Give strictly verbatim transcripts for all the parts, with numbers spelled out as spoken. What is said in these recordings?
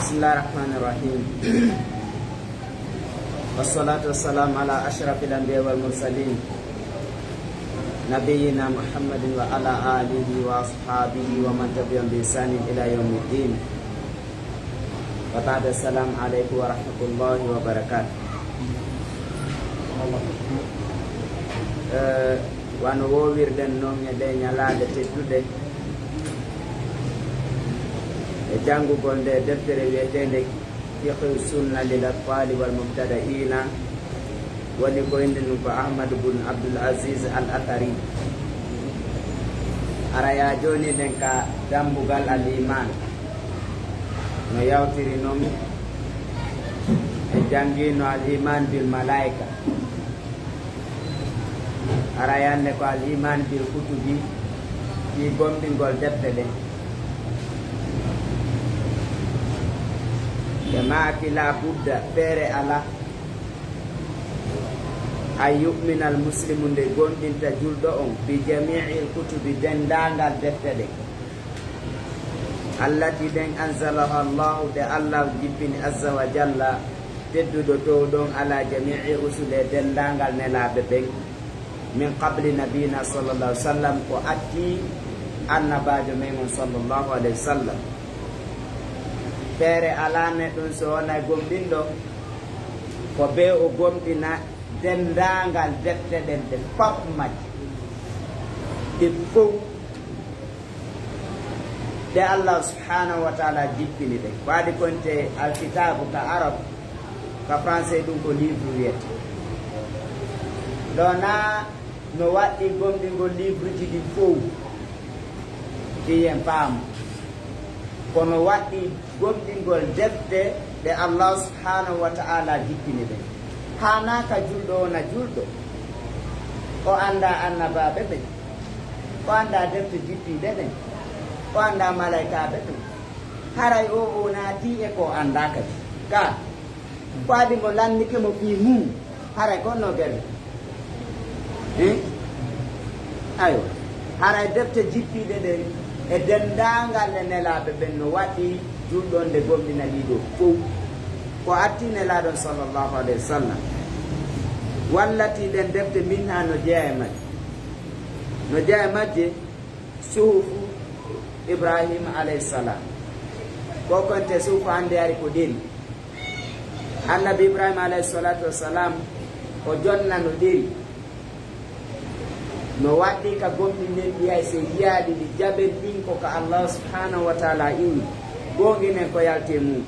بسم الله الرحمن الرحيم. والصلاة والسلام على أشرف الأنبياء والمرسلين، نبينا محمد وعلى آله وأصحابه ومن تبعهم بإحسان إلى يوم الدين. وبعد، السلام عليكم ورحمة الله وبركاته. Eh, wano woowirɗen noon e ɗee ñalaaɗe tedduɗe, e janngugol nde deftere wiyeteende Fiqhu Sunna lil Atfali wal Mubtada'iina, woni ko inndi ɗum ko Ahmad bun Abdul Aziz Al Athari. Ara yaa jooni ɗen ka dambugal al iman. No yawtiri noon, en janngino al iman bil malaika. Ara yande ko al iman bil kutubi, fii gomɗingol defte ɗen. Ɓe maaki, la budda, feere alaa, an yu'mina al muslimu, nde gomɗinta julɗo on, bi jami'il kutubi, denndaangal defte ɗen, allati, ɗen, anzalaha Allahu, ɗe Allah jippini, azza wa jalla, tedduɗo toowɗo on, ala jami'i rusuli, e denndaangal nelaaɓe ɓen, min qabli nabiyina sallallahu alaihi wasallam, ko atti annabaajo men on sallallahu alaihi wasallam. Feere alaa neɗɗo so wonaa gomɗinɗo, ko bee o gomɗina denndaangal defte ɗen ɗe pap majje, ɗe fow, ɗe Allah subhanahu wa taala jippini ɗen. Ko adi konte alkitaabu ka arab, ka français ɗum ko livre wiyete. Ɗo na no waɗɗi gomɗingol livreji ɗin fow, fii en paamu. Kono waɗɗi gomɗingol defte ɗe Allah subhanahu wa ta'ala jippini ɗen. Haanaaka julɗo wona julɗo, o anndaa annabaaɓe ɓen, o anndaa defte jippiiɗe ɗen, o anndaa malaykaaɓe ɓen. Haray o, o naatii e ko o anndaa kadi. Ka, ko adi mo lanndike mo fii mum, haray ko no gere. Eh? Aywa. Haray defte jippiiɗe ɗen e denndaangal e nelaaɓe ɓen no waɗɗi julɗo on nde gomɗina ɗii ɗoo fow. Ko atti nelaaɗo on sallallahu alayhi wa sallam. Wallati, ɗen defte, minha, no jeyaa e majje. No jeyaa e majje suhufu Ibrahima alayhi salam. Ko konte suhufu hannde ari ko ɗeri. Annabi Ibrahima alayhi salatu wassalam, o jonnano ɗeri. No waɗɗi ka gomɗinɗen ɗi hay si yiyaaɗi ɗi jaɓen ɗin ko ka Allah subhanahu wa ta'ala iwi. Goonginen ko yalti e mum.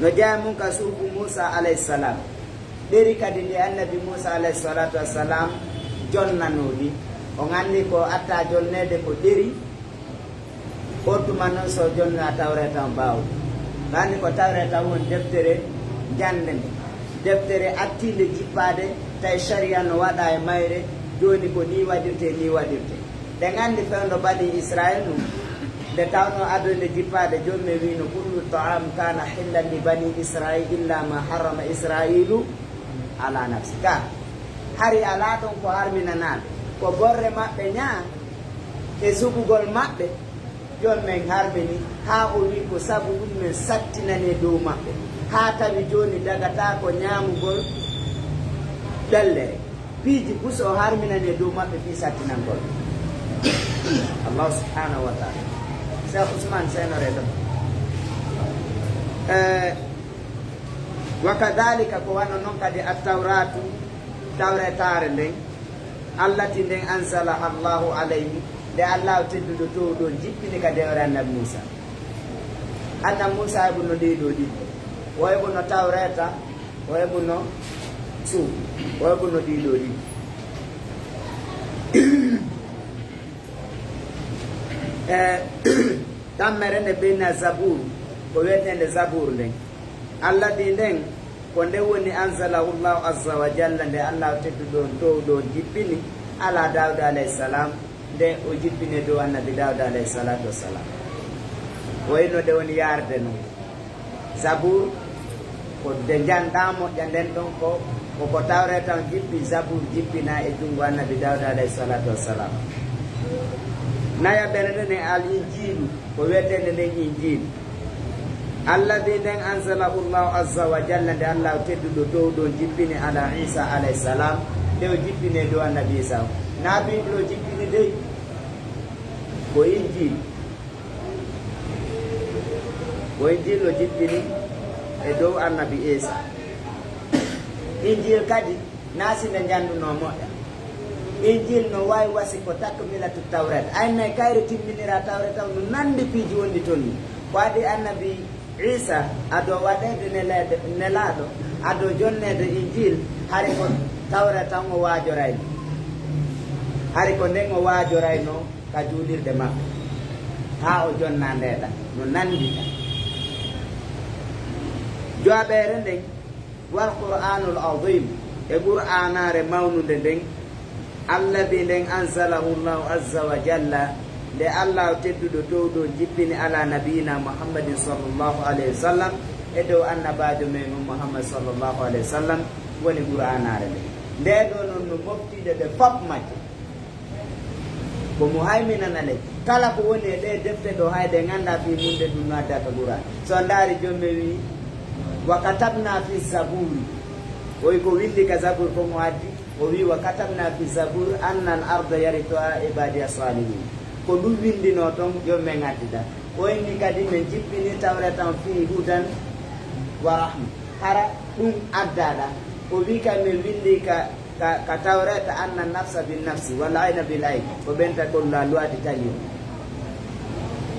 No jeyaa e mum ka suhufu Muusa alayhi salam. Ɗeri kadi ndi annabi Muusa alayhi salatu wassalam jonnano ɗi. On anndi ko atta jonneede ko ɗeri. On tuma noon so jonnaa tawreeta on ɓaawo. Ɓaani ko tawreeta on deftere njannde nde. Deftere attiinde jippaade, tawi sharia no waɗa e mayre, jooni ko nii waɗirtee, nii waɗirtee. Ɗen anndi fewndo Bani Israil ɗum, nde tawnoo adoo nde jippaade, Joom men wiino, "Kullu ta'am kana hillan li Bani Israil illa ma harrama Israilu ala nafsi." Ka, hari alaa ɗon ko harminanaaɓe, ko gorre maɓɓe ñaa e suɓugol maɓɓe, Joom men harmini, haa o wi'i ko sabu ɗum men sattinani dow maɓɓe, haa tawi jooni dagataako ñaamugol ɓellere. Piiji buso o harminani e dow maɓɓe fii sattinangol. Allah subhanahu wa ta'ala. Cheikh Ousmane Seno Redo. Eh, wa kadhalika, ko wano non kadi at-Tawratu, Tawretaare nden, allati nden anzalaha Allahu alayhi, nde Allahu tedduɗo toowɗo on jippini ka dewre annabi Muusa. Annabi Muusa heɓuno ɗii ɗoo ɗiɗi. O heɓuno Tawreeta, o heɓuno Suufi, o heɓuno ɗii ɗoo ɗiɗi. E ɗammere nde ɓeyna Zabuur, ko wiyeteende Zabuur nden. Alladi nden, ko nde woni anzalahu Allahu azza wa jalla, nde Allahu tedduɗo on toowɗo on jippini ala Daawuda alayhi salam, nde o jippini dow annabi Daawuda alayhi salatu wassalam. Wayno nde woni yaarde non. Zabuur, ko nde njanɗaa moƴƴa nden ɗon ko, ko ko Tawreeta on jippi, Zabuur jippinaa e junngo annabi Daawuda alayhi salatu wassalam. Nayaɓere nden e al Injiilu, ko wiyeteende nden Injiilu. Alladhi, nden anzalahu Allahu azza wa jalla, nde Allah tedduɗo towɗo on jippini ala Isa alayhi salam, nde o jippini e dow annabi Isa o. Na Bible o jippini dey, ko Injil. Ko Injil o jippini e dow annabi Isa. Injil kadi, na si nde njannduno moƴƴa. Injil no wayi wasi ko takmilatu Tawret. Ay nay kayre timminira Tawret taw no nandi piiji wonɗi ton ni. Ko adi annabi Isa, ado waɗeede neleede, nelaaɗo, ado jonneede Injil, hari ko Tawret tan o waajorayno. Hari ko nden o waajorayno ka juulirde makko. Haa o jonna ndeeɗa, no nandita. Jowaɓeere nden, wal Qur'anul Azim, e Qur'aanaare mawnunde nden, alladhi, nden anzalahu Allahu azza wa jalla, nde Allah tedduɗo towɗo jippini ala nabiyina Muhammadin sallallahu alayhi wa sallam, e dow annabaajo men on Muhammad sallallahu alayhi wa sallam, woni Qur'aanaare nden. Nde ɗo non no moftiɗe ɗe fop majje. Ko muhayminan alay. Kala ko woni e ɗee defte ɗo, hay ɗe nganndaa fii mun, ɗe ɗum no adda ka Qur'an. So a ndaari, Joomi wi'i, "Wa katabna fi Zaburi." O wi'i ko winndi ka Zabur ko mo addi. O wi'i, "Wa katabna fi Zabur anna al arda yarithuha ibadiya salihin." Ko ɗum winndinoo ton, yo men addida. O inni kadi men jippini Tawreta on fii hudan wa rahma. Hara ɗum addaɗa. O wi'i kay men winndi ka ka, ka Tawreta, anna nafsa bin nafsi, wal ayna bil ayn, ko ɓen tagol la loi d'Italie o.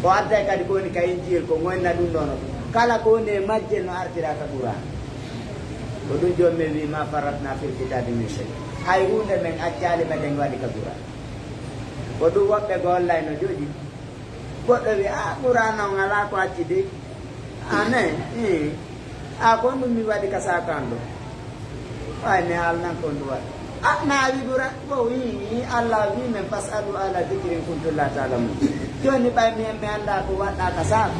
O adday kadi ko woni ka Injil, ko ngoynna ɗum ɗon o. Kala ko woni e majje no artira ka Qur'an. Ko ɗum Joomi men wi'i, "Ma farratna fil kitabi min shay." Hay huunde men accaali meɗen waɗi ka Qur'an. Ko ɗum woɓɓe gollay no joƴi. Goɗɗo wi'i, "A, Qur'aana on alaa ko acci dey." Amen. Ii. A, ko ɗum mi waɗi ka saakan ɗo. Ɓay mi haalnan ko ndu waɗi. A, na a wi'i Qur'aan, ko wi'i, Allah wi'i men, "Fas'alu ahla dhikri in kuntum la ta'lamun." Jooni ɓay mi, mi anndaa ko waɗɗaa ka saaka.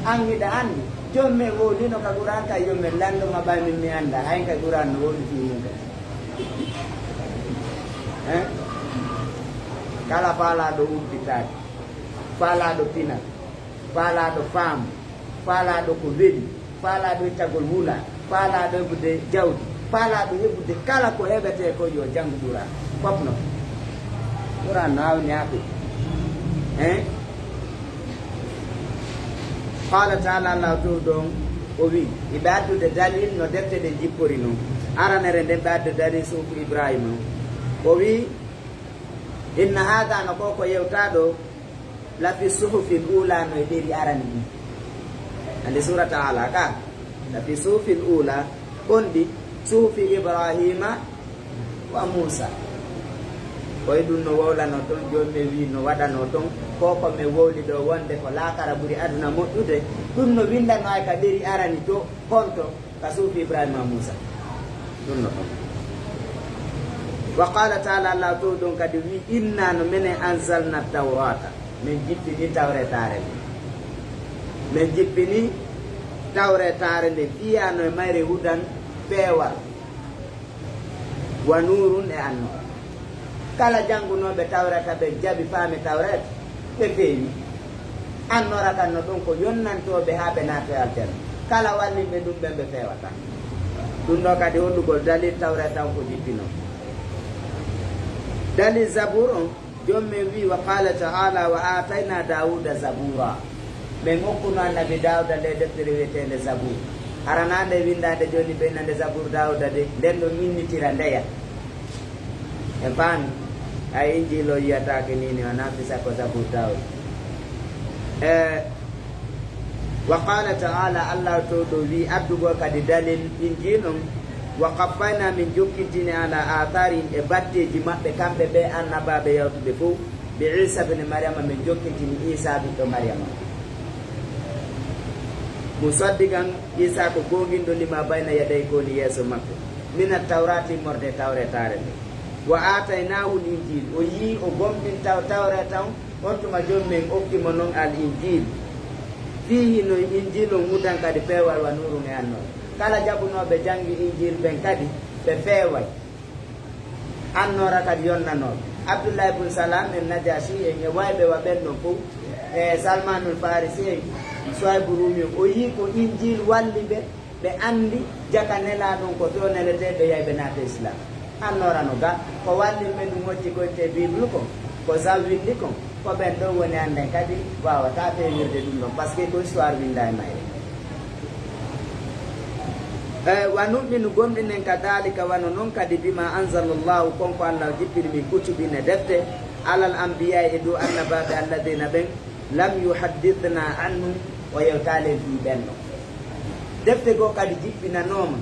An hiɗa anndi. Jooni mi wowlino ka Qur'aan ka yo men lanndo ma ɓay min mi anndaa. Hay ka Qur'aan no wowli fii mun ka. Eh? Kala faalaaɗo udditaade. Faalaaɗo pinal, faalaaɗo faamu, faalaaɗo ko weli, faalaaɗo ittagol wula, faalaaɗo heɓude jawdi, faalaaɗo heɓude kala ko heɓetee ko yo janngu Qur'aan. Fof no Qur'aan no hawni haa ɓe. Hein? Qaala ta'ala, Allah towɗo on, o wi'i, iɓe addude dalil no defte ɗen jippori non. Aranere nden ɓe addude dalil suhufu Ibrahima on. O wi'i, inna haadha, no ko ko yewtaa ɗo, la fi suhufil uula, no e ɗeri arani ɗin. Ande suurata Alaq ka, la fi suhufil uula, kon ɗi suhufi Ibrahima wa Muusa. Ko e ɗum no wowlano ton, Joomi men wi'i no waɗano ton, ko ko men wowli ɗo wonde ko laakara ɓuri aduna moƴƴude, ɗum no windano ay ka ɗeri arani to, honto? Ka suufi Ibrahima Muusa. Ɗum no ɗon. Wa qaala ta'ala, Allah towɗo on kadi wi'i, inna, no menen, anzalna tawrata, men jippini tawretaare nden. Men jippini tawretaare nden, fiha, no e mayre hudan, peewal, wa nuurun, e annoora. Kala janngunooɓe Tawreeta ɓen jaɓi faami Tawreeta, ɓe feewi. Annoora kan no ɗon ko yonnantooɓe haa ɓe naatoya aljanna. Kala wallinɓe ɗum ɓen ɓe feewataa. Ɗum ɗoo kadi hollugol dalil Tawreeta on ko jippinoo. Dalil Zabuur on, Joom men wi'i, wa qaala ta'aala, wa aataynaa Daawuuda Zabuura. Men okkuno Annabi Daawuda ndee deftere wi'eteende Zabuur. Hara naa nde winndaande jooni ɓe innande Zabuur Daawuda de, nden ɗon innitira ndeya. En paami? Ay, Injiil o yi'ataake nii, nii o nafi sakko Zabuur Daawuda. E, wa qaala ta'aala, Allah towɗo wi'i, addugol kadi dalil Injiil on, wa qaffayna, min jokkintini, ala aatharihim, e batteeji maɓɓe, kamɓe ɓe annabaaɓe yawtuɓe fow, bi Iisa bni Maryama, min jokkintini Iisa ɓiɗɗo Maryama. Musaddiqan, Iisa ko goonginɗo, lima bayna yadayhi, ko woni yeeso makko, mina tawraati, immorde tawretaare nde. Wa aataynaahul injiil, o yi'i o gomɗin taw-, tawreeta on, on tuma Joom men okki mo non al injiil. Fiihi, no e Injiil on, hudan, kadi peewal, wa nuurun, e annoora. Kala jaɓunooɓe janngi Injiil ɓen kadi, ɓe feeway. Annoora kadi yonnanooɓe. Abdullahi bun Salam en, Najaasi en, e wayɓe wa ɓen ɗon fow, e Salmaanul Faarisi en, Suwaybu Ruumi o yii ko Injiil walli ɓe, ɓe anndi jaka nelaaɗo on ko fewneleteeɓe yahi ɓe naata Islaam. Annoora no ga, ko walli ɓe ɗum hocci ko ittee Biibulu kon, ko Zam winndi kon, ko ɓen ɗon woni annden kadi waawataa feewirde ɗum ɗon, parce que ko histoire winndaa e mayre. E, wa nu'minu gomɗinen ka daalika wano non kadi bima anzalallahu kon ko Allah jippini min kutubi ne defte alal anbiya e dow annabaaɓe alladina ɓen lam yuhaddithna anhum o yewtaali en fii ɓen ɗon. Defte goo kadi jippinanooma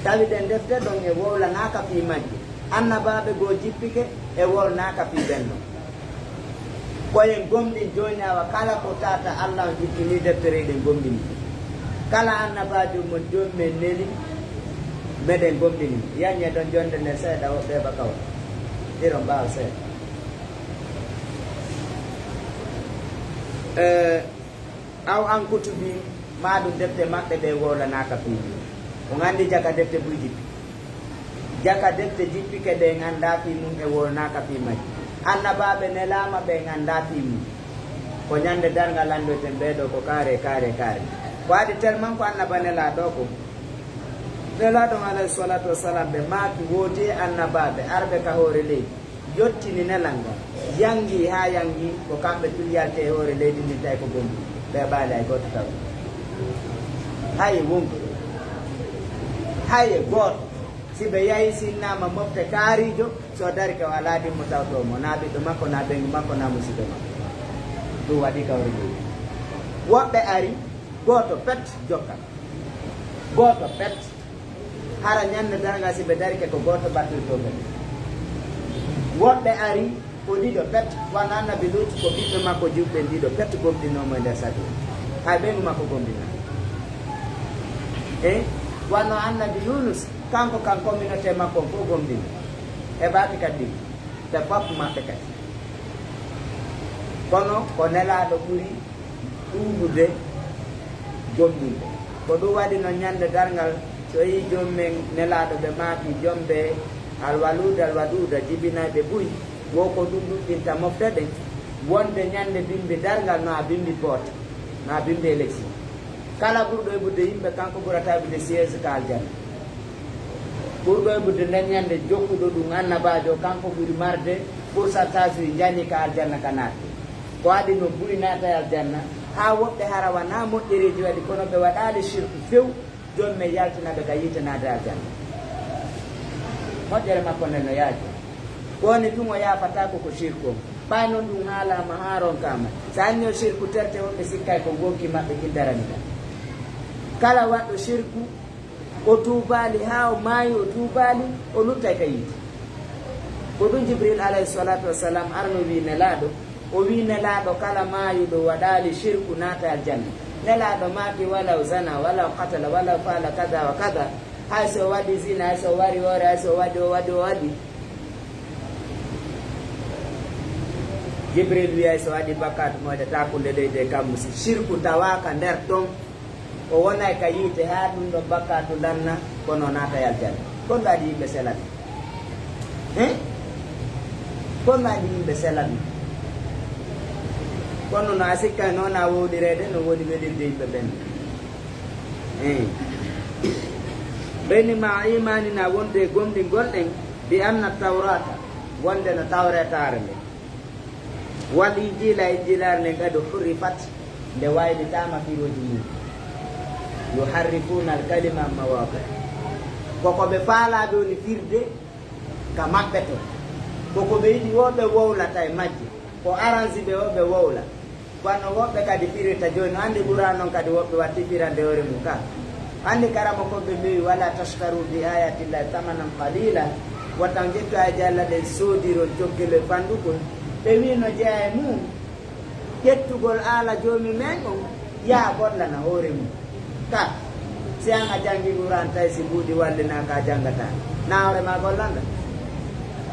tawi ɗen defte ɗon e wowlanaaka fii majje. Annabaaɓe goo jippike e wowlanaaka fii ɓen ɗon. Ko en gomɗin jooni awa kala ko tata Allah on jippini deftere eɗen gomɗini. Kala annabaajo mo joom men neli meɗen gomɗini. Yaññe ɗon jonde nden seeɗa woɓɓe heɓa kawra. Hiɗon ɓaawa seeɗa. Eh, aw an kutubi maa ɗum defte maɓɓe ɗe wowlanaaka fii mum. On anndi jaka defte buy jippi. Jaka defte jippike ɗe nganndaa fii mum e wowlanaaka fii majji. Annabaaɓe nelaama ɓe nganndaa fii mum. Ko ñande darngal anndoyten ɓee ɗoo ko kaare, kaare, kaare. Ko adi tellement ko annaba nelaaɗo ko. Nelaaɗo on alayhi salatu wassalam ɓe maaki woodi e annabaaɓe arɓe ka hoore leydi. Yottini nelal ngal. Yangi haa yangi ko kamɓe tun yalti e hoore leydi ndin tawi ko gomɗi. Ɓe ɓaali hay gooto taw. Hay wonko. Hay e gooto. Si ɓe yahi sinnaama mofte kaariijo, so darike o alaa ɗimmo tawtoo mo, naa ɓiɗɗo makko, naa ɓeyngu makko, naa musiɗɗo makko. Ɗum waɗi kawri ɗum. Woɓɓe ari, gooto pet jokka. Gooto pet. Hara ñande darnga si ɓe darike ko gooto battirtoo ɓe. Woɓɓe ari, ko ɗiɗo pet, wano annabi Luutu ko ɓiɓɓe makko juɓɓen ɗiɗo pet gomɗinoo mo e nder sabi. Hay ɓeyngu makko gomɗinaa. E wano annabi Yunus, kanko kan communauté makko on fof gomɗini. Heɓaaki kadi ɓe fop maɓɓe kadi. Kono ko nelaaɗo ɓuri ɗuuɗude gomɗinde. Ko ɗum waɗi noon ñande darngal, so yii joom men nelaaɗo ɓe maaki jombe alwaluuda alwaduuda jibinayɓe buy, wo ko ɗum ɗuɗɗinta mofte ɗen, wonde ñande bimbi darngal no a bimbi vote, no a bimbi élection. Kala ɓurɗo heɓude yimɓe, kanko ɓurata heɓude siège ka aljanna. Ɓurɗo heɓude nden ñande jokkuɗo ɗum annabaajo, kanko ɓuri marde pourcentage uji njani ka aljanna ka naatde. Ko waɗi no buy naata e aljanna, haa woɓɓe hara wanaa moƴƴereeji waɗi, kono ɓe waɗaali shirku few, joom men yaltina ɓe ka yiite naatde aljanna. Moƴƴere makko nden no yaaji. Ko woni tun o yaafataako ko shirku on. Ɓay non ɗum haalaama haa ronkaama. So anni o shirku terte, woɓɓe sikkay ko ngonki maɓɓe kin darani ɗan. Kala waɗɗo shirku, o tuubaali haa o maayi, o tuubaali, o luttay ka yiite. Ko ɗum Jibril alayhi salatu wassalam arno wi Nelaaɗo, o wi Nelaaɗo kala maayuɗo waɗaali shirku naata aljanna. Nelaaɗo maaki walaw zana, walaw qatala, walaw faala kada wa kada. Hay so o waɗi zina, hay so o wari hoore, hay so o waɗi, o waɗi, o waɗi. Jibril wi hay so waɗi bakkaatu moyɗa takunde leydi e kammu si shirku tawaaka nder ton. O wonay ka yiite haa ɗum ɗon bakkaatu lanna, kono o naatay aljanna. Kono ɗum adi yimɓe selani. Hein? Kono ɗum adi yimɓe selani. Kono no a sikkay noon a wowlireede no woni welirde yimɓe ɓen. Hein? Ɓeyni ma imaani na wonde e gomɗingol ɗen, bi anna tawrata, wonde no tawretaare nden. Wal injiila, injiilaare nden kadi hurrifat, nde waylitaama firooji mum. Yuharrifuuna al kalima an mawaadi. Ko ko ɓe faalaa ɗoo ni firde ka maɓɓe ton. Ko ko ɓe yiɗi wo ɓe wowlata e majje. Ko aransi ɓe wo ɓe wowla. Kono woɓɓe kadi firirta jooni. No anndi Qur'aan on kadi woɓɓe watti firande hoore mum ka. Anndi karamokooɓe mbiyi, "Wala tashtaru bi ayatillahi thamanan qalila." Wota on ƴettu aayeeje Allah ɗen soodiron coggeloy fanɗukun. Ɓe wi'i no jeyaa e mum ƴettugol aala joomi men on, yaa gollana hoore mum. Ka, si an a janngi Qur'aan tawi si mbuuɗi wallinaaka a janngataa. Na hoore ma gollanda.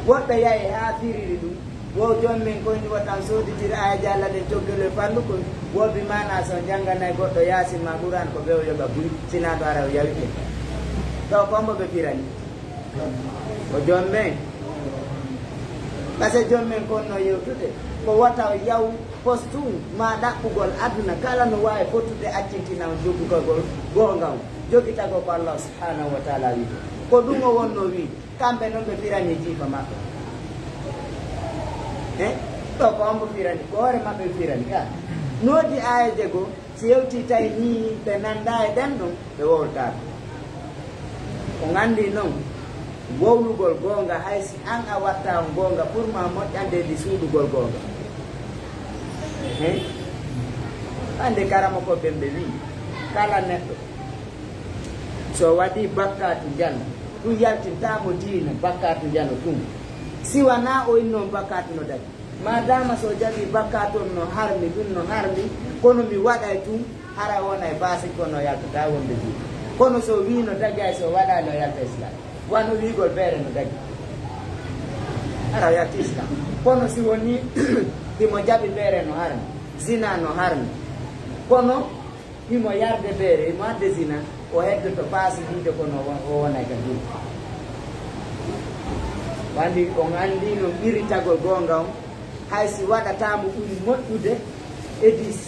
Woɓɓe yahi haa firiri ɗum. Wo joom men koyni wota on sooditir aayeeje Allah ɗen coggeloy fanɗukun. Wo bi maana so on jannganay goɗɗo Yaasin ma Qur'aan ko ɓe o yoɓa buy, sinaa ɗo ara o yawite. Taw ko hombo ɓe firani? Ko joom men. Parce que joom men kon no yewtude. Ko wota o yaw Postum ma ɗaɓɓugol aduna kala no waawi fottude accintinam jogugagol goonga on, jogitagol ko Allah subhanahu wa taala wi'i. Ko ɗum o wonno wi'i, kamɓe noon ɓe firani jiifa maɓɓe. He? Ɗo ko hombo firani? Ko hoore maɓɓe ɓe firani. Ka noodi aayeeje goo, si yewtii tawi nii ɓe nanndaa e ɗen ɗon, ɓe wowltaako. On anndii noon, wowlugol goonga, hay si aan a waɗtaa on goonga, ɓur ma moƴƴande ndi suuɗugol goonga. He? Hannde karamokooɓe ɓen ɓe wi'i, kala neɗɗo so waɗii bakkaatu njano, ɗum yaltintaa mo diina, bakkaatu njano tun. Si wanaa o inno on bakkaatu no dagi. Maadaama so jaɓii bakkaatu on no harmi, ɗum no harmi, kono mi waɗay tun, hara wonay faasik, kono yaltataa wonde juuɗe. Kono so wii no dagi, hay so waɗaali, o yalta Islam. Wano wiigol beere no dagi, hara o yalti Islam. Kono si wonii himo jaɓi beere no harmi, zina no harmi, kono himo yarde beere, himo adde zina, o heddoto faasidiide, kono o won-, o wonay ka juuɗe. Wandi on anndii no ɓiritagol goonga on, hay si waɗataa mo ɓuri moƴƴude e dis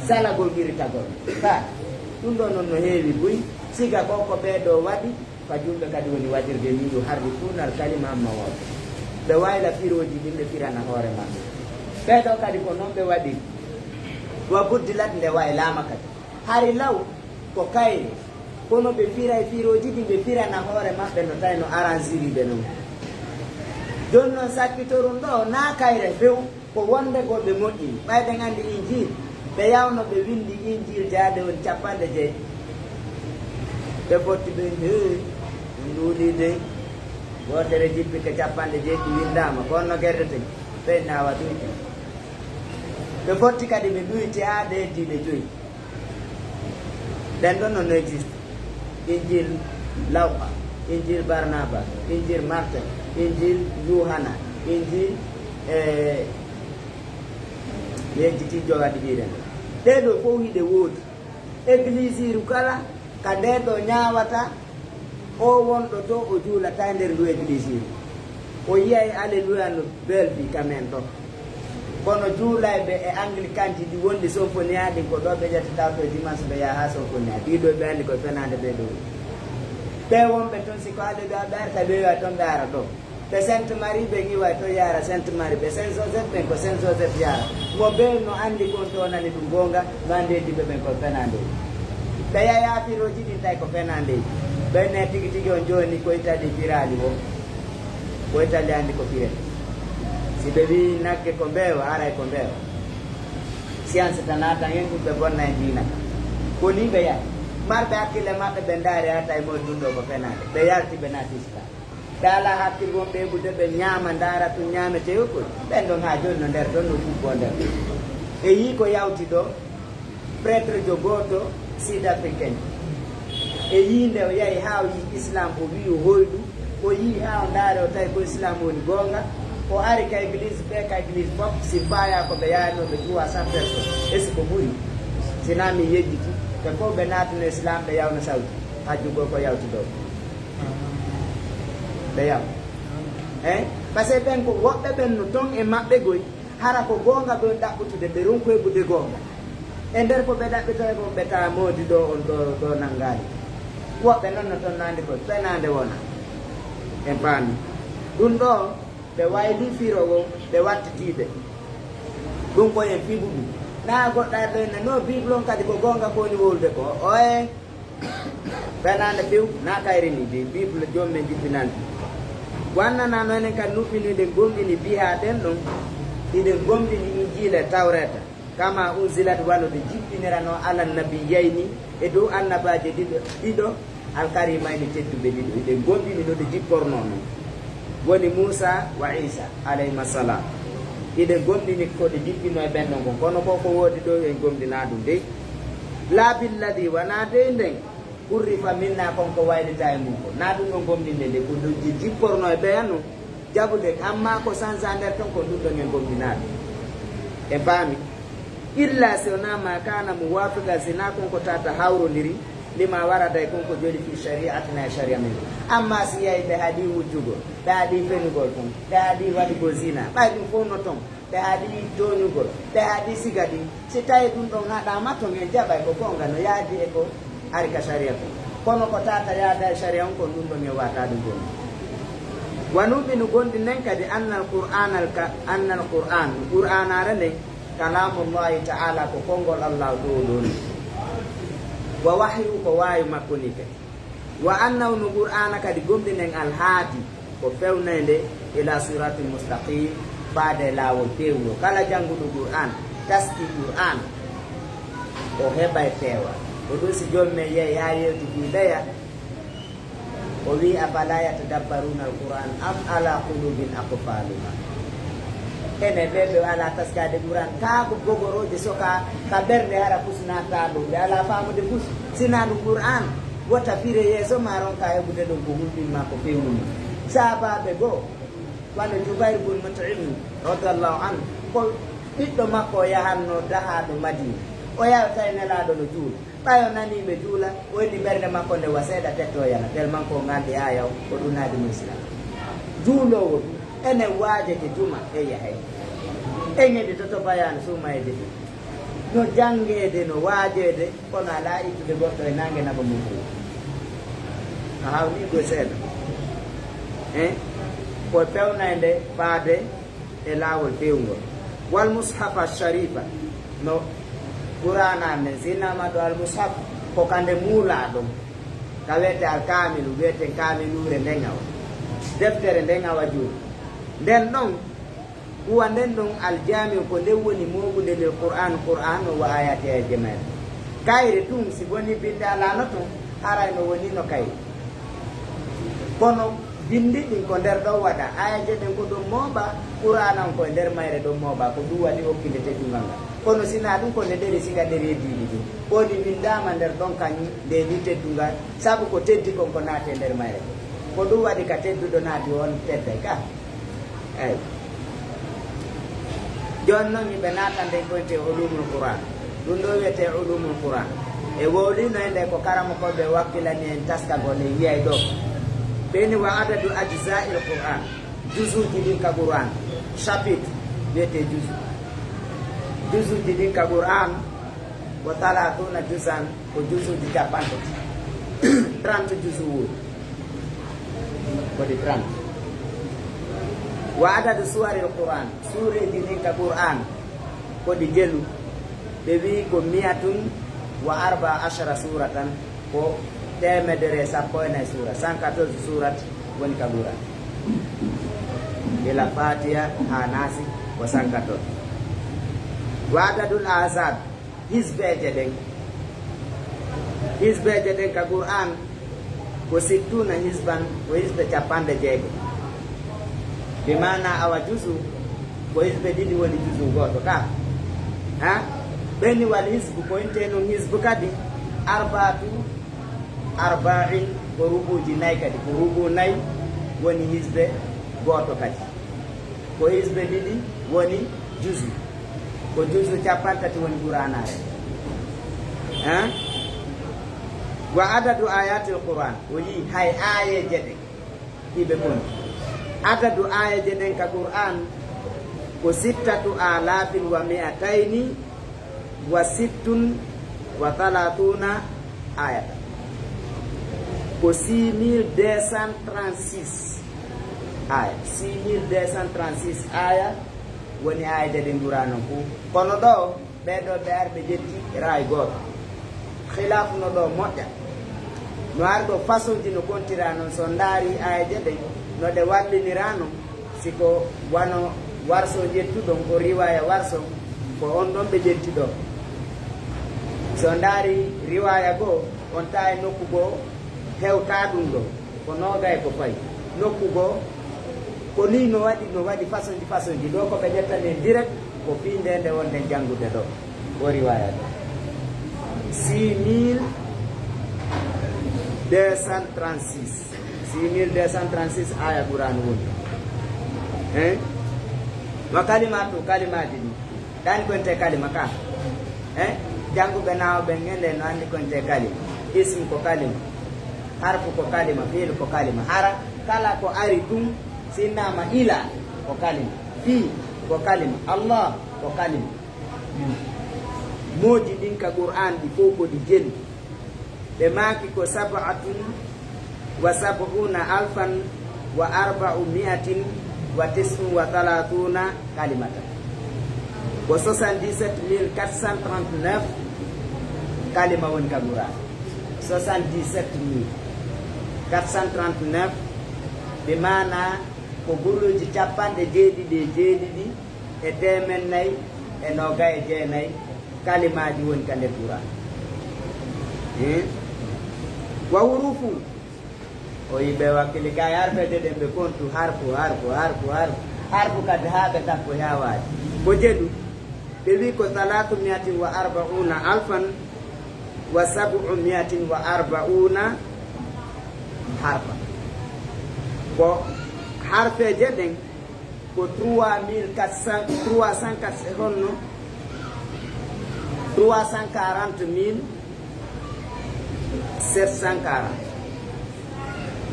salagol ɓiritagol. Ka ɗum ɗoo noon no heewi buy, siga ko ko ɓee ɗoo waɗi, ka julɓe kadi woni waɗirde nii, yuharrifuuna al-kalima an mawaadi'ih. Ɓe wayla firooji ɗin, ɓe firana hoore maɓɓe. Ɓee ɗoo kadi ko noon ɓe waɗiri. Wa buddilat, nde waylaama kadi. Hari law ko kayre, kono ɓe firay firooji ɗin, ɓe firana hoore maɓɓe no tawi no aranjiri ɓe non. Jooni non sakkitorun ɗoo, naa kayre few, ko wonde ko ɓe moƴƴini. Ɓay ɗen anndi Injiil, ɓe yawno ɓe winndi Injiil jaade woni cappanɗe jeeɗiɗi. Ɓe fotti ɓe, hee, ɗum ɗuuɗii dey. Wootere jippi ka cappanɗe jeeɗiɗi winndaama, ko honno gerdeten? Ɓe naawa ɗuyte. Ɓe fotti kadi ɓe ɗuyti haa ɓe heddii ɓe joyi. Ɗen ɗon no existe. Injil Lawka, Injil Barnaba, Injil Martin, Injil Yuhana, Injil, eh, mi yejjiti jowaɗi ɗiɗen. Ɗee ɗoo fof hiɗe woodi. Eglisiiru kala ka ndee ɗoo ñaawata, o wonɗo to o juulata e nder ndu eglisiiru. O yiyay Alleluia no belbi ka men ɗo. Kono juulayɓe e anglikanji ɗi wonde Sinfonia ɗin, ko ɗo ɓe ƴettata to dimanche ɓe yaha haa Sinfonia. Ɗii ɗoo ɓe anndi koye fenaande ɓee ɗoo. Ɓee wonɓe ton, si ko Alleluia ɓe arta, ɓe wi'a ton ɓe ara ɗo. Ɓe Sainte Marie ɓen iway ton yaara Sainte Marie. Ɓe Saint Joseph ɓen ko Saint Joseph yaara. Mo ɓe no anndi kon to nani ɗum goonga, no anndi heddiiɓe ɓen ko fenaande. Ɓe yaya firooji ɗin tawi ko fenaande. Ɓen ne tigi tigi on jooni ko Italie firaali wo. Ko Italie anndi ko firee. Si ɓe wii nagge ko mbeewa, haray ko mbeewa. Science tan naatan hen, ɗum ɓe bonna e diina ka. Ko ni ɓe yahi. Marɓe hakkille maɓɓe ɓe ndaari haa tawi mo ɗum ɗo ko fenaande. Ɓe yalti ɓe naati Islam. Ɓe alaa hakkil wonɓe heɓude ɓe ñaama, ndaara tun ñaametee ko. Ɓen ɗon haa jooni no nder ɗon no fubboo nder. E yii ko yawti ɗo, prêtre jo gooto sud africain. E yii nde o yahi haa o yii Islam, o wii o hoyɗu, o yii haa o ndaari o tawi ko Islam woni goonga. O ari ka église, ɓe ka église fof, si faaya ko ɓe yaynoo ɓe trois cents personnes. Est-ce que ɓuri? Si naa mi yejjiti, ɓe fof ɓe naatino Islam, ɓe yawno Saudi. Hajju goo ko yawti ɗo. Ɓe yaw. Hein? Parce que ɓen ko woɓɓe ɓen no ton e maɓɓe goy, hara ko goonga ɓe on ɗaɓɓutude, ɓe ronku heɓude goonga. E nder ko ɓe ɗaɓɓitata kon, ɓe tawa moodi ɗo on ɗo, ɗo nanngaali. Woɓɓe non no ton naandi koy, fenaande wona. En paami. Ɗum ɗo, ɓe wayli firo o, ɓe wattitiiɓe. Ɗum ko en fiɓu ɗum. Naa goɗɗo ari ɗo en no Bible on kadi ko goonga ko woni wowlude ko. Oye. Fenaande few, na kayre ni de Bible joom men jippinande. Wannana no enen kan nuɓɓini ɗen gomɗini biha ɗen ɗon, hiɗen gomɗini Injiila e Tawreeta, kama unzilat wano ɗe jippinirano ala nabiyayni e dow annabaaje ɗiɗo, ɗiɗo alkarimayni tedduɓe ɗiɗo, hiɗen gomɗini no ɗe jipporno non. Woni Muusa wa Iisa, alayhima salam. Hiɗen gomɗini ko ɗe jippino e ɓen ɗon kon, kono ko ko woodi ɗo en gomɗina ɗum dey. Laa billadi, wanaa dey nden. Hurrifa minna kon ko waylita e mum ko. Na ɗum ɗon gomɗinde nde ko ɗum ji-, jipporno e ɓeya non. Jaɓude, amma ko sansa nder ton ko ɗum ɗon en gomɗinaaɓe. En paami. Illa si wonaa ma kana muwafiqa, si na kon ko tata hawrondiri, lima warada e kon ko joli fi shari'atina e sharia men. Amma si yahi ɓe haɗi wujjugol, ɓe haɗi fenugol ton, ɓe haɗi waɗugol zina, ɓay ɗum fof no ton. Ɓe haɗi tooñugol, ɓe haɗi siga ɗin. Si tawii ɗum ɗon haɗaama ton, en jaɓay ko goonga no yaadi e ko ari ka sariya kon. Kono ko tata yaada e sariya on kon, ɗum ɗon en waata ɗum ɗon. Wa nu'minu, gonɗi nen kadi, annal Qur'aanal ka-, annal Qur'aan, Qur'aanaare nden, kalaamullaahi ta'aalaa, ko konngol Allaahu ɗoo ɗoo ni. Wa wahyu, ko wahayu makko ni kadi. Wa annahu, no Qur'aana kadi gomɗinen, alhaadi, ko fewnaynde, ila siratil mustaqim, faade e laawol peewngol. Kala jannguɗo Qur'aan, taski Qur'aan, o heɓay peewal. Ko ɗum si joom men yehi haa yewti fii leya, o wi'i, afala yatadabbaruna al-Qur'an am ala qulubin aqfaluha. Ene ɓe ɓe alaa taskaade Qur'aan, kaa ko gogorooje soka ka ɓernde hara fus naata ɗum, ɓe alaa faamude fus, sinaa ɗum Qur'aan. Wota fire yeeso ma ronka heɓude ɗum ko hulɓin ma ko fewnumi. Saabaaɓe goo, wano Jubayr bun Mut'im, radiyallahu anhu, ko ɓiɗɗo makko o yahanno dahaaɗo Madina. O yaha tawi Nelaaɗo no juula. Ɓay o nanii ɓe juula, o inni ɓernde makko nde wa seeɗa tettoo yana, tellement ko o ngalɗi aaya o, ko ɗum naadi mo Islaam. Juuloowo ɗum, enen waajete juma, e yahay. En heɗitoto bayaanu suumayeede ɗum. No janngeede, no waajeede, kono alaa ittude goɗɗo e naange naɓa mum ɗum. A hawni ko seeɗa. Eh? Ko fewnaynde faade e laawol feewngol. Wal mushafa sharifa, no Qur'aana nden, si innama ɗo al mushaf, ko ka nde muulaa ɗon. Ka wiyete al kaamilu, wiyeten kaamiluure nden awa. Deftere nden awa juul. Nden ɗon, Huwa nden ɗon aljaami'u, ko nden woni mooɓunde lil Qur'aan, Qur'aan o wa aayaati e jemere. Kayre tun, si woni binnde alaano ton, haray no woni no kayre. Kono binndi ɗin ko nder ɗon waɗa, aayeeje ɗen ko ɗon mooɓa, Qur'aana on ko e nder mayre ɗon mooɓa, ko ɗum waɗi hokkinde teddungal ngal. Kono si naa ɗum, ko nde ɗeri siga ɗeri e diidi ɗin. Ko ndi winndaama nder ɗon kañum, nde ni teddungal, sabu ko teddi kon ko naati e nder mayre ɗon. Ko ɗum waɗi ka tedduɗo naati on tedday ka. Eyi. Jooni non, yimɓe naatan nden ko wiyetee ulumul Qur'an. Ɗum ɗo wiyetee ulumul Qur'an. E wowlino e nde ko karamokooɓe wakkilani en taskagol en yiyay ɗo. Ɓe ni wa adadu ajza'il Qur'an. Juzuuji ɗin ka Qur'an. Chapitre wiyetee juzu. Juzuuji ɗin ka Qur'an ko talaatuna juzan. Ko juzuuji cappanɗe tati. Trente juzu woni. Ko ɗi trente. Wa adadu suwaril Qur'an. Suureeji ɗin ka Qur'an ko ɗi jelu. Ɓe wi'i ko mi'atun wa arba ashara suratan, ko teemedere e sappo e nayi suura. Cent quatorze surat woni ka Qur'an. Ila Fatiha haa Naasi ko cent quatorze. Wa adadul ahzab. Hisbeeje ɗen. Hisbeeje ɗen ka Qur'an ko sittuna hisban, ko hisbe cappanɗe jeego. Bi maana awa juzu, ko hisbe ɗiɗi woni juzu gooto ka. Ha? Ɓeni wal hisbu, ko inte non hisbu kadi, arbaatu arba'in, ko rubuuji nayi kadi, ko rubu nayi woni hisbe gooto kadi. Ko hisbe ɗiɗi woni juzu. Ko juzu cappanɗe tati woni Qur'aanaare. Hein? Wa adadu ayatil Qur'an. O yii hay aayeeje ɗen. Hiɓe kon. Adadu aayeeje ɗen ka Qur'an ko sittatu alafin wa mi'atayni wa sittun wa talatuna ayatan. Ko six mille deux cent trente-six aya. Six mille deux cent trente-six aya woni aayeeje ɗen Qur'an on fof. Kono ɗo, ɓee ɗoo ɓe ari ɓe ƴetti raay gooto. Khilaafu no ɗo moƴƴa. No ari ɗo façon ji no kontira non, so ndaari aayeeje ɗen, no ɗe wallinira non, si ko wano warso ƴettuɗon, ko riwaya warso, ko on ɗon ɓe ƴetti ɗo. So ndaari riwaya goo, on tawi nokku goo hewta ɗum ɗo. Ko noogay ko fayi. Nokku goo, ko nii no waɗi, no waɗi façon ji, façon ji. Ɗo ko ɓe ƴettani en direct, ko fii nde nde wonɗen janngude ɗo. O riwaya ɗo. Six mille deux cent trente-six. Six mille deux cent trente-six aya Qur'an woni. Hein? Wa kalimatu, kalimaaji ɗi. Ɗan ko wiyetee kalima ka. Eh? Jannguɓe nahwu ɓen ngen no anndi ko wiyetee kalima. Ism ko kalima. Harfu ko kalima. Fi'il ko kalima. Hara kala ko ari tun, si innama ila ko kalima. Fii Ko kalima. Allah ko kalima. Mooji ɗin ka Qur'an ɗi fow ko ɗi jelu. Ɓe maaki ko sab'atun wa sab'una alfan wa arba'u mi'atin wa tis'un wa thalathuna kalimatan. Ko soixante-dix-sept mille quatre cent trente-neuf kalima woni ka Qur'an. Soixante-dix-sept mille quatre cent trente-neuf, ɓe maana ko guluuji capanɗe jeeɗiɗi e jeeɗiɗi e teemen nayi e noogay e jeenayi kalimaaji woni ka nder Qur'an. Hmm? Wa hurufu. O yiɓe wakkili kay harfeeje ɗen ɓe kontu harfu, harfu, harfu, harfu. Harfu kadi haa ɓe tappo yawaaji. Ko jeɗu. Ɓe wi ko thalathu mi'atin wa arba'una alfan wa sab'u mi'atin wa arba'una harfa. Ko harfeeje ɗen ko trois mille quatre cents, trois cent quatre, e honno? Trois cent quarante mille sept cent quarante.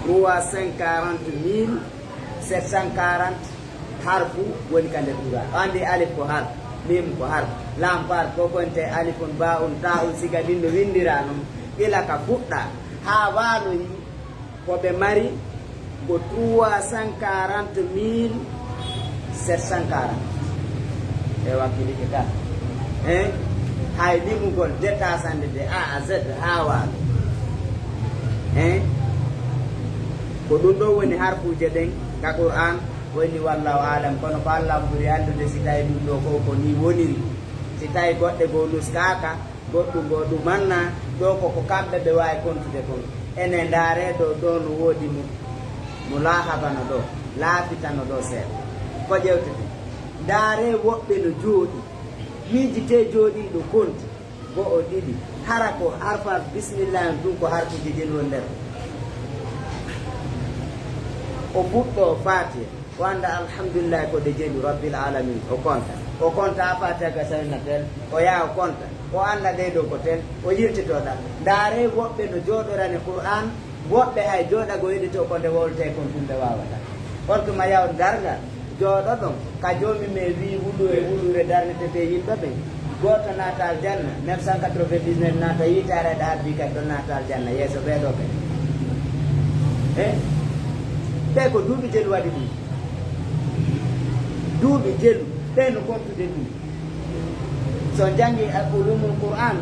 Trois cent quarante mille sept cent quarante harfu woni ka nder Qur'an. O anndi alif ko harfu, mim ko harfu, lam ko harfu, ko konte alifun, ba'un, ta'un, siga ɗin no winndira non, ila ka fuɗɗa haa waaloyi. Ko ɓe mari ko trois cent quarante mille sept cent quarante. E wakkilike ka. Hein? Hay limugol detasande de A à Z haa waalo. Hein? Ko ɗum ɗo woni harfuuje ɗen ka Qur'an, woni wallahu alam. Kono ko Allah ɓuri anndude si tawi ɗum ɗo ko, ko ni woniri. Si tawi goɗɗe goo nuskaaka, goɗɗum goo ɗumanna ɗo ko ko kamɓe ɓe waawi kontude kon. Ene ndaaree ɗo, ɗo no woodi mo, mo laahaba no ɗo, laafita no ɗo seeɗa. Ko ƴeewteten. Ndaaree woɓɓe no jooɗi, miijitee jooɗiiɗo konti, go'o, ɗiɗi. Hara ko harfa bismillah on tun ko harfuuji ɗin woni nder. O fuɗɗo Faatiha. O annda alhamdulillahi ko ɗe jelu Rabbil Alamin. O konta. O konta a Fatiha ga sawina tel. O yaha o konta. O annda ɗe ɗo ko tel. O yiltitoɗa. Ndaare woɓɓe no jooɗorani Qur'an. Woɓɓe hay jooɗago yeɗito ko nde wowlete kon tun ɓe wawata. On tuma yaw darngal. Jooɗoɗon. Ka joomi men wi wulure wulure darnetete yimɓe ɓen. Gooto naata aljanna, neuf cent quatre-vingt-dix-neuf naata yiitaare, ɗa habbi kadi ɗon naata aljanna, yeeso ɓee ɗoo kadi. Eh? Ɓee ko duuɓi jelu waɗi ɗum. Duuɓi jelu, ɓee no kontude ɗum. So janngi al ulumul Qur'an,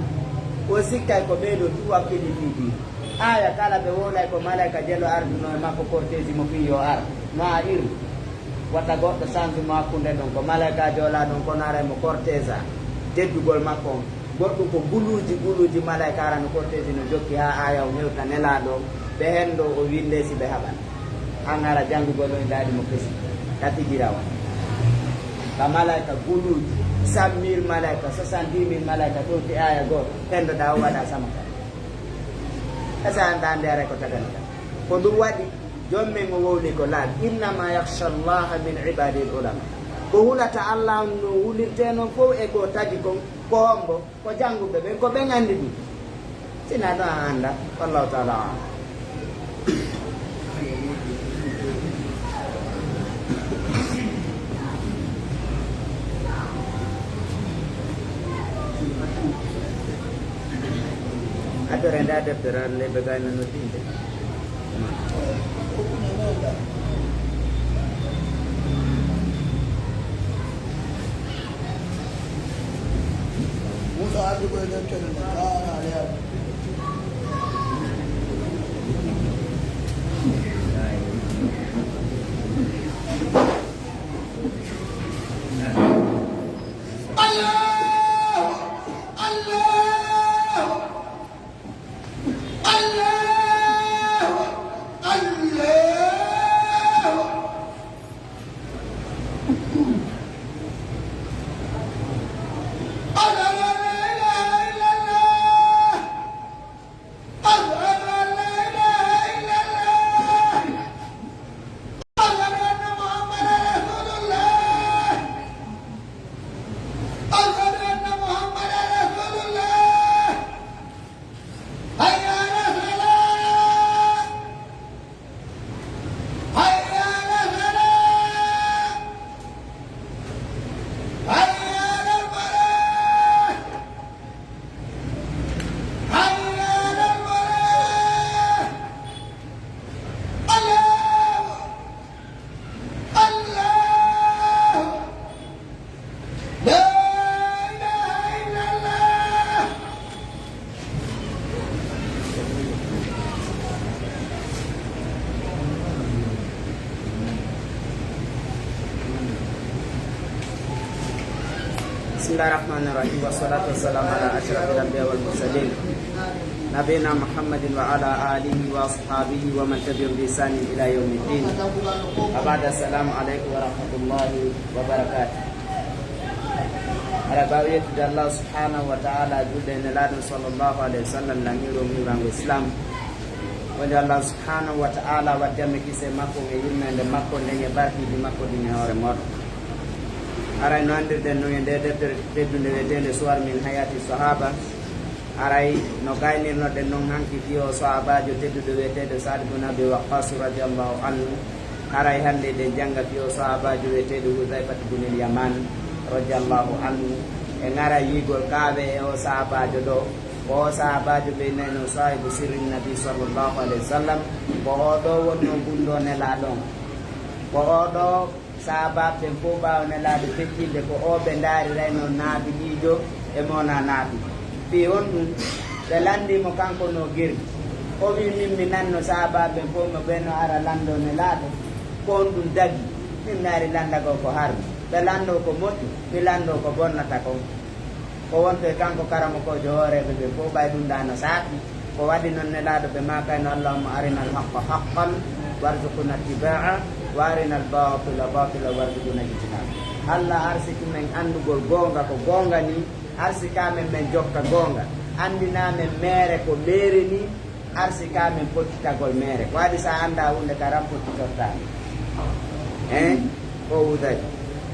o sikkay ko ɓee ɗoo tu wakkili fii diina. Aya kala ɓe wowlay ko malayka jelo arduno e makko cortège mo fii yo ar. No a ir. Wata goɗɗo sansu mo hakkunde ɗon. Ko malayka joolaa ɗon kono aray mo cortège a. Teddugol makko on. Goɗɗum ko guluuji, guluuji malayka arano cortège no jokki haa aya on hewta nelaaɗo on. Ɓe henndo o winde si ɓe haɓan. An ara janngugol on daaɗi mo kesi. Ka tigi rawa. Ka malayka guluuji. Cent mille malayka, soixante-dix mille malayka, ɗon fi aya gooto. Henndoɗaa o waɗa sama ka. Esa annda annde aray ko tagani kam. Ko ɗum waɗi, joom men o wowli ko laaɓi. "Innama yakhsha Allaha min ibadil ulama." Ko hulata Allah on no hulirte noon fof e ko tagi kon, ko hombo? Ko jannguɓe ɓen, ko ɓen anndi ɗum. Sina ɗum a annda, wallahu taala alam. Addore nda deftere an nde ɓe gayna noddinde. Musa addi ko e deftere nde, kaara ale addi. Allahu, Allahu, Allahu, Allahu. Ashhadu an la ilaha illallah. بسم الله الرحمن الرحيم، والصلاة والسلام على أشرف الأنبياء والمرسلين، نبينا محمد وعلى آله وأصحابه ومن تبعهم بإحسان إلى يوم الدين. وبعد، السلام عليكم ورحمة الله وبركاته. Aɗa mbaawi yettude Allah subhanahu wa ta'ala, julde e Nelaaɗo sallallahu alayhi wa sallam, laamiiɗo ummiirango Islam. Wonde Allah subhanahu wa ta'ala waddi amen kise makko e yurmeende makko nden e barkiiji makko ɗin e hoore mooɗon. Aray no anndirɗen non e nde deftere teddunde wi'eteende Suwar min Hayati Sahaba. Aray no gaynirnoɗen non hanki fii o sahabaajo tedduɗo wi'eteeɗo Sa'd bun Abi Waqqas radiyallahu anhu. Aray hannde eɗen jannga fii o sahabaajo wi'eteeɗo Hudhayfat bun al-Yaman radiyallahu anhu. En ara yiigol kaawe e o sahabaajo ɗo. Ko o sahabaajo ɓe nayno saahibu sirri nabi sallallahu alayhi wa sallam. Ko o ɗo wonno gunndoo Nelaaɗo on. Ko o ɗo sahabaaɓe ɓen fof ɓaawo Nelaaɗo feccinde ko o ɓe ndaarirayno naabiɗiijo e mo wonaa naabiɗo. Fii honɗum? Ɓe lanndii mo kanko no gerdi. O wii, "Min mi nanno sahabaaɓe ɓen fof mo ɓe no ara lanndoo Nelaaɗo. Ko honɗum dagi? Min mi ari lanndagol ko harmi. Ɓe lanndoo ko moƴƴi, mi lanndoo ko bonnata kon." Ko wonto e kanko karamokoojo hooreeɓe ɓen fof, ɓay ɗum ɗaa no saakii. Ko waɗi non Nelaaɗo ɓe maakayno, "Allahumma arina al-haqqa haqqan warzuqna ittiba'a, wa arina al-batila batila warzuqna ijtinaba." Allah arsiki men anndugol goonga ko goonga ni, arsika men men jokka goonga, anndina men meere ko meere ni, arsika men pottitagol meere. Ko waɗi sa anndaa huunde karam pottitortaa nde. Hein? Ko Hudayfa.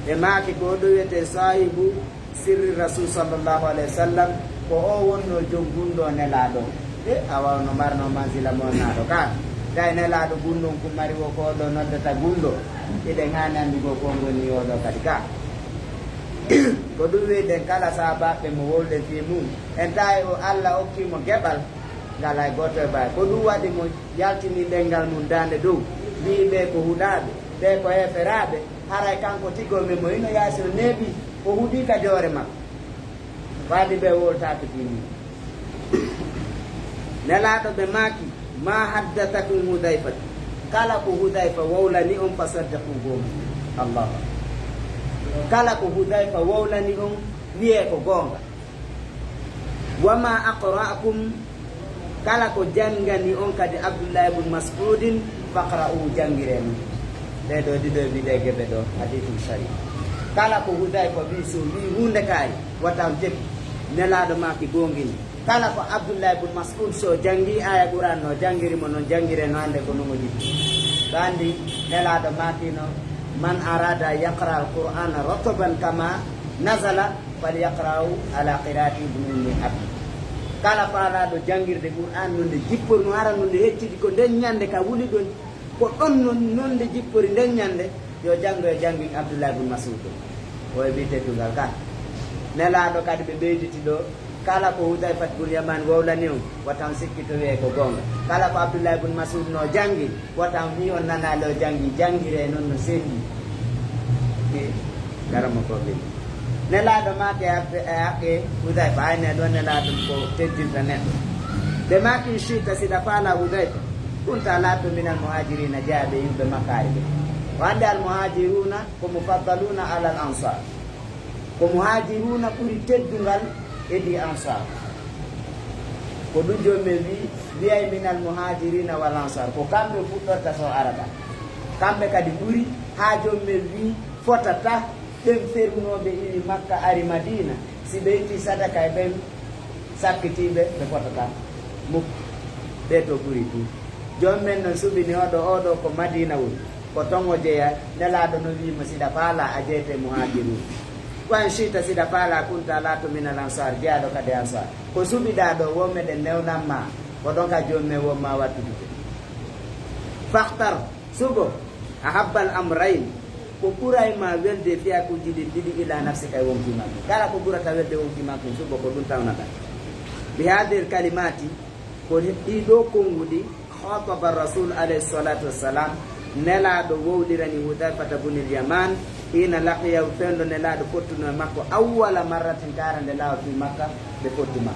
Ɓe maaki ko ɗo wiyetee saahibu sirri Rasul sallallahu alayhi wa sallam, ko o wonno jom gunndoo Nelaaɗo. E awa no marno manzila mo naaɗo ka. Kay Nelaaɗo gunndoo on ko mari wo ko ɗo noddata gunndoo. Eɗen haani anndugol ko ngoni o ɗo kadi ka. Ko ɗum wi'den kala sahabaaɓe mo wowlden fii mum. En tawi o Allah okki mo geɓal ngal hay gooto e baay. Ko ɗum waɗi mo yaltini ɗemngal mum daande dow. Wi'i ɓe ko huɗaaɓe, ɓe ko heeferaaɓe. Haray kanko tigol men mo hino yaasi o neeɓi, o huɗii kadi hoore makko. Waɗi ɓe wowltaaki fii mum. Nelaaɗo ɓe maaki, "Ma haddathakum Hudhayfatu." Kala ko Hudhayfa wowlani on, fa saddiqu, goonga. Allahu Akbar. Kala ko Hudhayfa wowlani on, wiyee ko goonga. "Wa ma aqra'akum," kala ko janngani on kadi Abdullahi ibn Mas'udin, "faqra'u," janngiree non. Ɗee ɗoo ɗiɗo e wi'de geɓe ɗoo, hadithul sharif. Kala ko Hudayfa wi'i, so wi'i huunde kaari, wata on tefi. Nelaaɗo maaki goongini. Kala ko Abdullahi ibn Mas'ud so janngi aya Qur'an no janngiri mo non, janngiree no hannde ko non o jiɗi. Ko anndi Nelaaɗo maakino, "Man arada yaqra al-Qur'ana rataban kama nazala, falyaqra'u ala qira'ati ibn ummi abd." Kala faalaaɗo janngirde Qur'an no nde jipporno, hara no nde heccidi ko nden ñannde ka wuli ɗon, ko ɗon non, non nde jippori nden ñannde, yo janngo e janngin Abdullah ibn Mas'ud o. O heɓi teddungal ka. Nelaaɗo kadi ɓe ɓeyditi ɗo, kala ko Hudayfat bun Yaman wowlani on, wata on sikkito wi'ee ko goonga. Kala ko Abdullah ibn Mas'ud no janngi, wota on wi'i on nanaali o janngi, janngiree non no senndi. E, karamokooɓe. Nelaaɗo maaki e haqqe, e haqqe Hudayfa, ayne ɗo Nelaaɗo ko teddinta neɗɗo. Ɓe maaki, "In shi'ta, si ɗa faalaa Hudayfa, kunta laatto minal muhaajiriina, jeyaa ɓe yimɓe Makkaari ɓe." O anndi al muhaajiruuna ko mufaddaluuna alal ansaar. Ko muhaajiruuna ɓuri teddungal edii ansaar. Ko ɗum jooni men wi, wiyay minal muhaajiriina wal ansaar. Ko kamɓe fuɗɗorta so arata. Kamɓe kadi ɓuri, haa jooni men wi fotata ɓen fernooɓe iwi Makka ari Madiina. Si ɓe itti sadaka e ɓen sakkitiiɓe, ɓe fotata. Muk, ɓe to ɓuri tun. Jooni men non suɓini oɗo, oɗo ko Madiina woni. Ko ton o jeyaa, Nelaaɗo no wi'i mo, "Si ɗa faalaa, a jeyete muhaajiruun. Wa in shi'ta, si ɗa faalaa, kunta laatto minal ansaar, jeyaaɗo kadi ansaar." Ko suɓiɗaa ɗo, wo meɗen newnan ma, ko ɗon ka jooni men won ma wattude. Fakhtar, suɓo, ahabbal amrayn, ko ɓuray ma welde fiyakuuji ɗin ɗiɗi ila nafsika e wonkii maa kin. Kala ko ɓurata welde wonkii maa kin, suɓo ko ɗum tawnata. Bi hadhil kalimati, ko ɗii ɗoo konnguɗi, khataba Rasul alayhi salatu wassalam, Nelaaɗo wowlirani Hudayfata bunil Yaman, hina laqiyahu, fewndo Nelaaɗo fottuno e makko, awwala marratin, kaara nde laawa fi Makka, ɓe fottuma.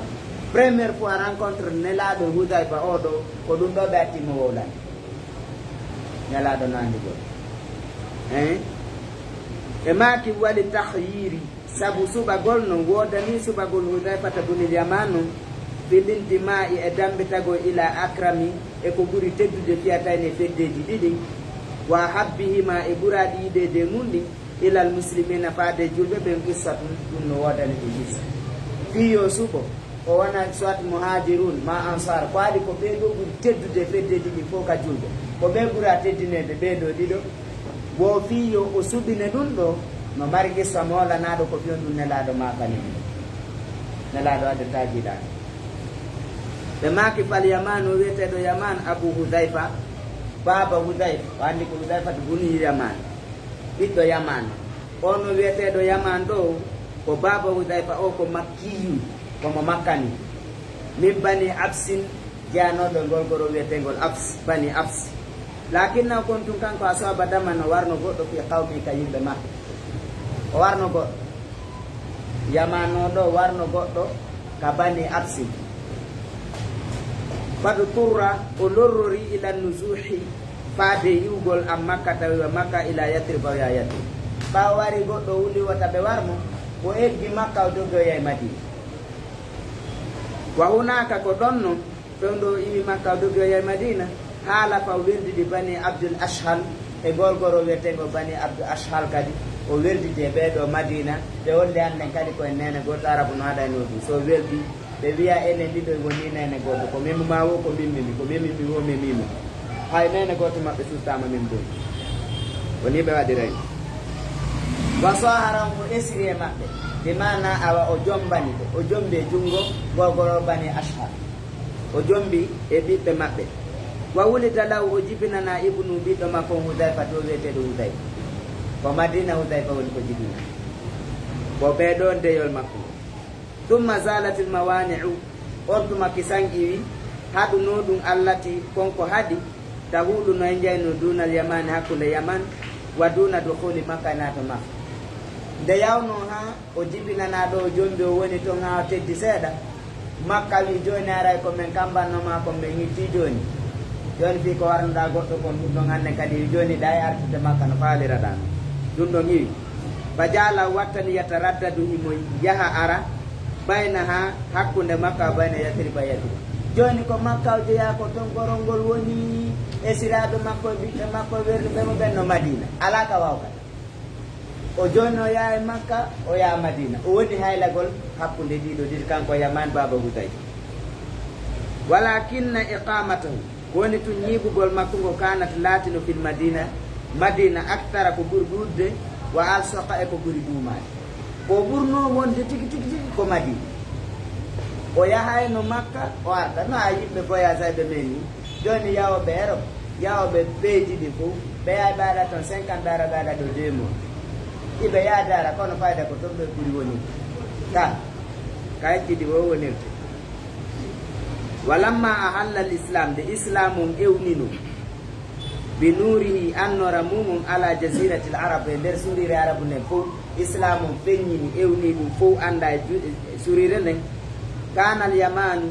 Première fois rencontre Nelaaɗo e Hudayfa oo ɗoo, ko ɗum ɗoo ɓe atti mo wowlani. Nelaaɗo no anndi ɗum. Hein? E maaki wali tahyiri, Sabu suɓagol non woodanii suɓagol Hudayfata bunil Yamaan non, fil intimaa'i e dammbitagol ilaa akrami e ko ɓuri teddude fiyatayni e feddeeji ɗiɗi, wa ahabbihimaa e ɓuraaɗi yiɗeede e mum ɗin, ilal muslimiina faade e julɓe ɓen, qissatun ɗum no woodani ɓe qissa. Fii yo suɓo, o wona soit muhaajiruun maa ansaar, ko waɗi ko ɓee ɗoo ɓuri teddude e feddeeji ɗin fof ka julɓe, ko ɓee ɓura teddineede ɓee ɗoo ɗiɗo. Wo fii yo o suɓine ɗum ɗoo, no mari qissa moolanaaɗo ko fii on ɗum Nelaaɗo maakani ɗum. Nelaaɗo addataa jiilaade. Ɓe maaki fal Yamaan, o wiyeteeɗo Yamaan, Abu Hudayfa, baaba Hudayfa, o anndi ko Hudayfatu buni Yamaan, ɓiɗɗo Yamaan. On no wiyeteeɗo Yamaan ɗoo, ko baaba Hudayfa o, ko Makkiyun, ko mo Makka ni. Min Bani Absin, jeyanooɗo e ngol goro wiyeteengol Abs, Bani Abs. Laakinnahu, kono tun kanko, aswaba daman, no warno goɗɗo fii qawmi, ka yimɓe makko. O warno goɗɗo. Yamaan o ɗoo warno goɗɗo ka Bani Absin. Fadturra, o lorrori ila nuzuhi, faade iwgol an Makka, tawi wa Makka, ila Yathriba, o yaha Yathrib. Ɓaawo wari goɗɗo wuli wota ɓe war mo, o eggi Makka, o dogi o yahi Madina. Wa hunaaka, ko ɗon non, fewndo o iwi Makka, o dogi o yahi Madina, haalafa, o weldidi Bani Abdul Ashhal, e ngol goro wiyeteengol Bani Abdul Ashhal kadi, o weldidi e ɓee ɗoo Madina, ɓe holli hannden kadi ko en neene gooto, Arabu no haɗa e no ɗum. So weldi, ɓe wiya enen ɗiɗo woni neene gooto, ko memu maa wo, ko min memi, ko memi mi wo, memi mo. Hay neene gooto maɓɓe sustaama min boni. Woni ɓe waɗiray. Wa sahara, o esiri e maɓɓe. Bi maana awa o jombani ɓe. O jombi e junngo ngol goro Bani Ashhal. O jombi e ɓiɓɓe maɓɓe. Wa wulida lahu, o jibinana ibnu, ɓiɗɗo makko on Hudayfa, to wiyeteeɗo Hudayfa. Ko Madina Hudayfa woni ko jibina. Ko ɓee ɗoo ndeyol makko. Thumma zalatil mawani'u, on tuma kisan iwi, haɗunoo ɗum allati, kon ko haɗi, tahulu no e njayno dunal Yamani, hakkunde Yaman, wa duna dukhuli Makka, e naato Makka. Nde yawnoo haa o jibinanaa ɗo o jombi, o woni ton haa o teddi seeɗa, Makka wi, "Jooni aray ko men kambanno maa kon, men hitti jooni. Jooni fii ko warnoɗaa goɗɗo kon, ɗum ɗon hannde kadi wi, jooni ɗa e artude Makka no faaliraɗaa non." Ɗum ɗon iwi. Fa jaala wattani yataraddadu, himo yaha ara, bayna haa hakkunde Makka, bayna Yathriba, Yathriba. Jooni ko Makka o jeyaa, ko ton gorol ngol woni, esiraaɓe makko e ɓiɓɓe makko e wernuɓe mo ɓen no Madina. Alaa ka waawkata. O jooni o yaha e Makka, o yaha Madina. O woni haylagol hakkunde ɗiɗo ɗiɗi, kanko Yaman baaba Hudayfa. Walakinna iqamatahu, ko woni tun ñiiɓugol makko ngo, kanat laatino fil Madina, Madina akthara ko ɓuri ɗuuɗde, wa alsaqa e ko ɓuri duumaade. Ko ɓurnoo wonde tigi, tigi, tigi ko Madina. O yahayno Makka, o arta. No a yimɓe voyage ay ɓe men ni. Jooni yahooɓe Europe, yahooɓe peeji ɗi fof, ɓe yahay ɓe aɗa ton cinquante dara, ɓe aɗa ɗo deux mois. Iɓe yahde ara, kono fayda ko toon ɓe ɓuri woni. Ka, ka hecci ɗi fof wonirde. Walamma ahalla al islam, nde islam on ewnino, bi nuurihi, annora mum on, ala jaziratil arab, e nder suriire arabu nden fof, islam on feññini, ewni ɗum fof, annda e ju-, e suriire nden. Kanal Yamanu,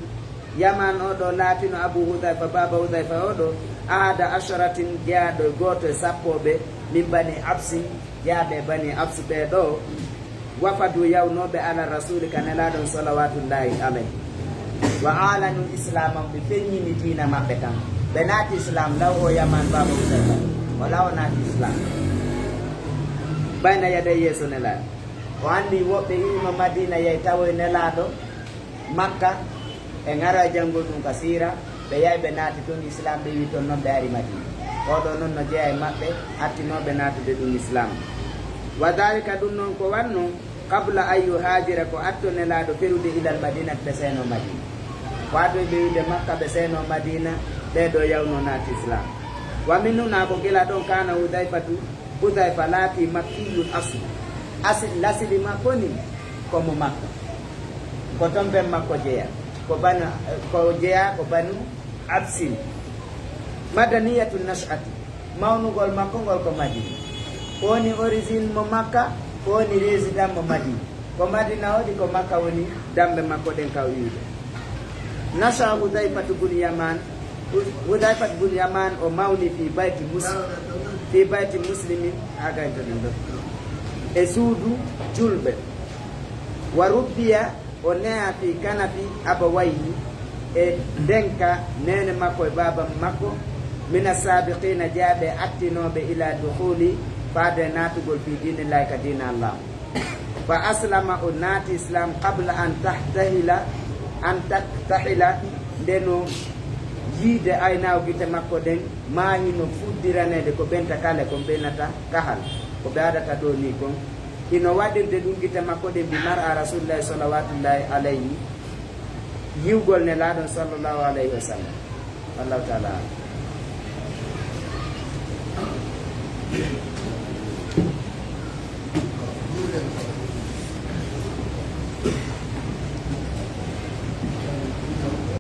Yaman o ɗo laatino Abu Hudayfa, baaba Hudayfa o ɗo, ahada asharatin, jeyaaɗo e gooto e sappooɓe, min bani Absin, jeyaaɓe e bani Abs ɓe ɗo, wafadu yawnooɓe ala Rasuli ka Nelaaɗo on salawatullahi alayhi. Wa alanu islamahum, ɓe feññini diina maɓɓe kan. Ɓe naati islam, law o Yaman baaba Hudayfa, o law o naati islam. Bayna yaday yeeso Nelaaɗo. O anndi woɓɓe iwno Madina, yahi tawoy Nelaaɗo Makka, e ŋara e janngol ɗum ka siira, ɓe yahi ɓe naati toon islam, ɓe wi toon noon ɓe ari Madina. Oɗo noon no jeyaa e maɓɓe, attinooɓe naatude ɗum islam. Wa dhalika, ɗum noon ko wannoo, qabla an yuhaajira, ko atto Nelaaɗo ferude ilal Madinati, ɓe seenoo Madina. Ko addoy ɓe wiide Makka, ɓe seenoo Madina, ɓee ɗoo yawnoo naati islam. Wa min huna, ko gila ɗoon, kana Hudayfatu, Hudayfa laati makkiyul asli. Asli, lasili makko ni ko mo Makka. Ko toon ben makko jeyaa. Ko banu, ko jeyaa ko banu Absin. Madaniyatu nash'ati. Mawnugol makko ngol ko Madina. O woni origine mo Makka, o woni résident mo Madina. Ko Madina waɗi, ko Makka woni dammbe makko ɗen ka o iwde. Nasha Hudayfatu bun Yaman, Hudayfatu bun Yaman o mawni fi bayti Muslim, fi bayti Muslimin, ha gaynto ɗen ɗo. E suudu julɓe. Wa rubbiya, o ne'a fi kanafi abawayhi, e ndenka neene makko e baaba makko, mina sabiqina, jeyaaɓe attinooɓe ila dukhuli, faade naatugol fi diinillahi, ka diina Allah. Fa aslama, o naati islam, qabla an tahtahila, an taktahila, nde no yiide aynaaw gite makko ɗen, maa hino fuddiraneede ko ɓenta kale kon ɓe innata kahal, ko ɓe aadata ɗoo nii kon. Hino waɗirde ɗum gite makko ɗen bi mar'a Rasulillahi salawatullahi alayhi, yiwgol Nelaaɗo on sallallahu alayhi wa sallam. Wallahu taala alam.